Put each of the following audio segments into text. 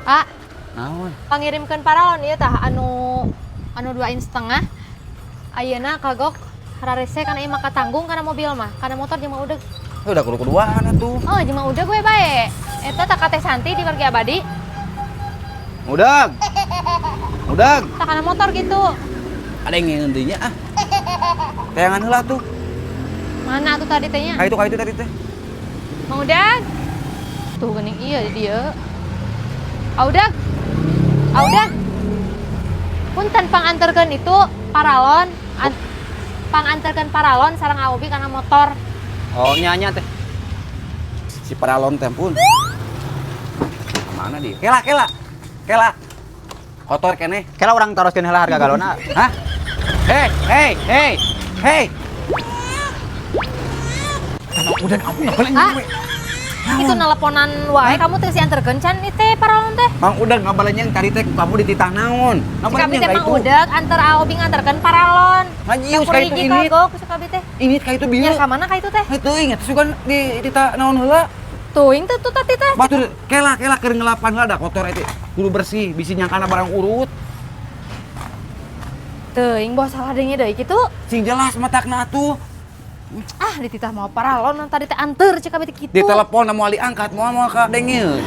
Ah, Naon? Pangirimkeun paralon ieu tah anu anu 2,5 inch. Ayeuna kagok hararese kana ieu mah katanggung kana mobil mah, kana motor jeung Mang Udeg. Udah kudu kuduan atuh. Oh, jeung Mang Udeg we bae. Eta tah ka Teh Santi di Wargi Abadi. Udag. Udag. Tah kana motor gitu. Ada yang ngeundinya ah. Tayangan heula tuh. Mana tuh tadi tehnya? Ka itu tadi teh. Mang Udeg. Tuh geuning iya di dieu. Audag. Audag. Punten, panganterkeun itu paralon, panganterkeun paralon sareng Aobi kana motor. Oh, nya teh. Si paralon teh pun. Mana dia? Kela, kela. Kela. Kotor keneh. Kela urang taroskeun heula harga galonna. Hah? Hei, hei, hei. Hei. Tama udah ampun ngabaleng Ah. we. Itu nelponan wae kamu teh si anterkeun can ieu teh paralon teh. Mang udah ngabaleng tadi teh kamu dititah naon? Si kami Ngabaleng teh ka Mang itu. Udeg anter Aobi nganterkeun paralon. Ngajius Dapur ka itu hiji ini. Kagok si kami teh. Ini ka itu bieu. Ya ka mana ka itu teh? Itu inget sugan di titah naon heula. Tuing teh tuh tadi teh. Batur kela kela keur ngelapan heula da kotor eta. Kudu bersih, bisi nyangkana barang urut. Teuing bos salah deui deui kitu. Sing jelas matakna atuh. Ah, dititah mau paralon tadi teh anter cek kami teh kitu. Di telepon moal diangkat, moal moal ka dengeun.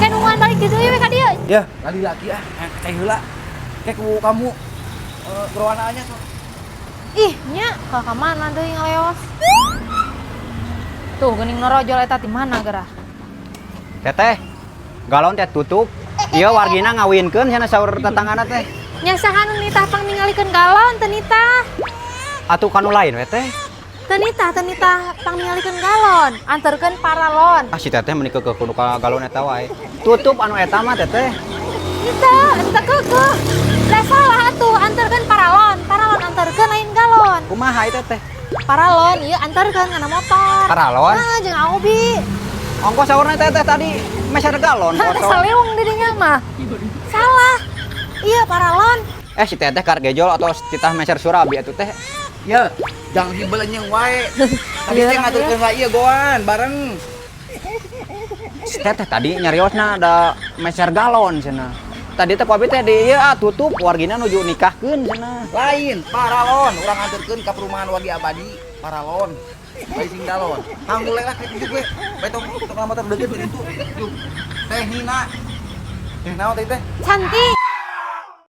Kan nungguan balik di deui we ka dieu. Ya, lagi lagi ah, cai heula. Kayak ku kamu nya sok. Ih, nya ka ka mana deui ngaleos. Tuh geuning norojol eta di mana geura? Teteh, galon teh tutup. Ieu wargina ngawinkeun cenah saur tetanggana teh. Nya saha nu nitah pang ningalikeun galon teu nitah. Atuh kanu lain we teh. Teu nitah, teu nitah pang ningalikeun galon, anterkeun paralon. Ah, si teteh meuni keukeuh kudu ka galon eta wae. Tutup anu eta mah, Teteh. Nitah, eta keukeuh. Lah salah atuh, anterkeun paralon, paralon anterkeun lain galon. Kumaha itu teh? Paralon ieu anterkeun kana motor. Paralon? Nah, jeung Aobi. Ongkos saurna teteh tadi meser galon Hah, kosong. saliung di dinya mah. Salah. Iya, paralon. Eh, si teteh kargejol atau titah meser surabi atuh teh. Ya, jangan dibelenyeng wae. Tadi Iya, teh ngaturkeun lah ieu goan bareng. Si teteh tadi nyariosna ada meser galon cenah. Tadi teh ku abi teh di ieu ah tutup wargina nuju nikahkeun cenah. Lain, paralon, urang anterkeun ka perumahan Wargi Abadi, paralon. Lain sing galon. Panggul lah kayak gitu gue. Bae tong tong motor deukeut itu. Juk. Teh Nina. Teh naon teh teh? Cantik.